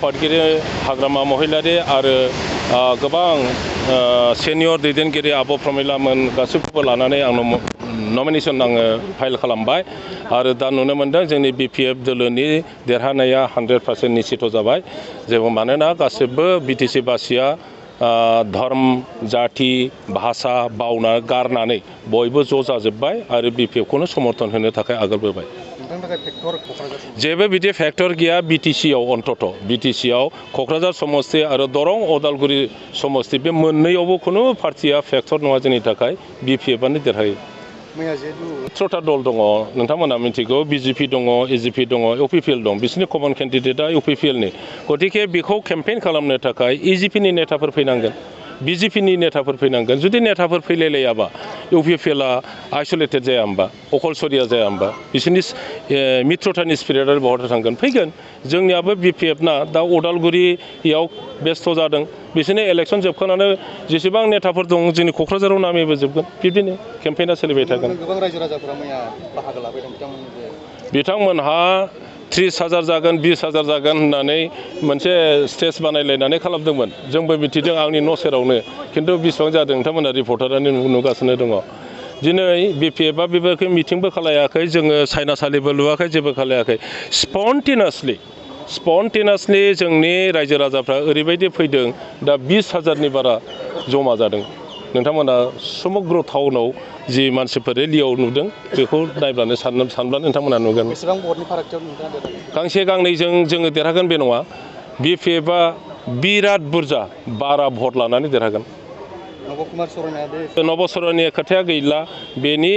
आफादगिरि हाग्रामा महिलारि आरो गोबां सेनियर दैदेनगिरि आब' प्रमिलामोन गासैखौबो लानानै आंनो नमिनेसन आङो फाइल खालामबाय आरो दा नुनो मोनदों जोंनि BPF दोलोनि देरहानाया 100% निश्चित जाबाय जेबो मानोना गासिबो BTC बासिया धर्म जाति भाषा बावना गारनानै बयबो ज' जाजोब्बाय आरो BPF खौनो समर्थन होनो थाखाय आगारबोबाय जेबो बिदि फेक्टर गैया BTC आव अन्तत BTC आव क'क्राझार समस्ति आरो दरं अदालगुरि समस्ति बे मोननैयावबो खुनु पार्टिया फेक्टर नङा जोंनि थाखाय BPF आनो देरहायो 17टा दल दङ नोंथांमोना मिथिगौ BJP दङ AGP दङ UPPL दं बिसोरनि कमन केन्डिडेटआ UPPL नि गतिके बेखौ केम्पेइन खालामनो थाखाय AGP नि नेताफोर फैनांगोन BJP नि नेताफोर फैनांगोन जुदि नेताफोर फैलायलायाबा UPPL आ आइसोलेटेड जाया होमबा अकलसरिया जाया होमबा बिसोरनि मित्रतानि स्पिरिटआ बहाथो थांगोन फैगोन जोंनियाबो BPF ना दा अदालगुरियाव बेस्थ' जादों बिसोरनि इलेक्सन जोबखांनानै जेसेबां नेताफोर दं जोंनि क'क्राझाराव नामैबो जोबगोन बिदिनो केम्पेइना सोलिबाय थागोन गोबां रायजो राजाफोरा मैया बाहागो लाफैदों बिथांमोनहा 30,000 जागोन 20,000 जागोन होननानै मोनसे स्टेज बानायलायनानै खालामदोंमोन जोंबो मिथिदों आंनि न' सेरावनो खिन्थु बेसेबां जादों नोंथांमोना रिपर्टारानो नुगासिनो दङ दिनै BPF आ बेफोरखौ मिटिंबो खालायाखै जोङो साइनासालिबो लुवाखै जेबो खालायाखै स्पन्टेनियासलि जोंनि रायजो राजाफ्रा ओरैबायदि फैदों दा 20,000नि बारा जमा जादों नोंथांमोना समग्र टाउनाव जि मानसिफोर रेलियाव नुदों बेखौ नायब्लानो सानब्लानो नोंथांमोना नुगोन बेसेबां भटनि फारागथियाव नोंथाङा देरहागोन गांसे गांनैजों जोङो देरहागोन बे नङा BPF आ बिराद बुरजा 12 भट लानानै देरहागोन नब सर'नि खोथाया गैला बेनि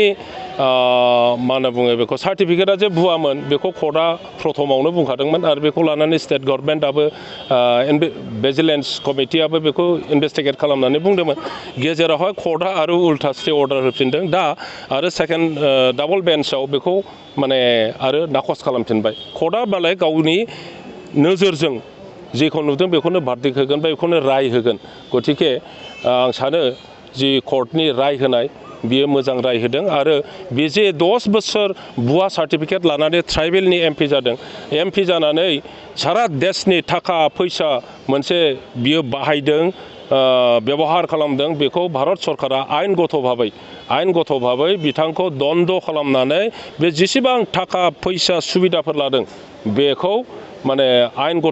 मा होनना बुङो बेखौ सार्टिफिकेटआ जे भुवामोन बेखौ कर्टआ प्रथमावनो बुंखादोंमोन आरो बेखौ लानानै स्टेट गभर्नमेन्टआबो भिजिलेन्स कमिटियाबो बेखौ इनभेस्टिगेट खालामनानै बुंदोंमोन गेजेरावहाय कर्टआ आरो उल्था स्टे अर्डार होफिनदों दा आरो सेकेन्ड डाबल बेन्चआव बेखौ माने आरो नाखस खालामफिनबाय कर्टआ मालाय गावनि नोजोरजों जेखौ नुदों बेखौनो भार्डिक्ट होगोन बा बेखौनो राय होगोन गतिके आं सानो जि कर्टनि राय होनाय बियो मोजां राय होदों आरो बे जे 10 बोसोर भुवा सार्टिफिकेट लानानै ट्राइबेलनि MP जादों MP जानानै सारा देशनि थाखा फैसा मोनसे बियो बाहायदों व्यवहार खालामदों बेखौ भारत सरकारा आयेनगत भाबै बिथांखौ दन्द खालामनानै बे जेसेबां थाखा फैसा सुबिदाफोर लादों बेखौ माने आयेनगत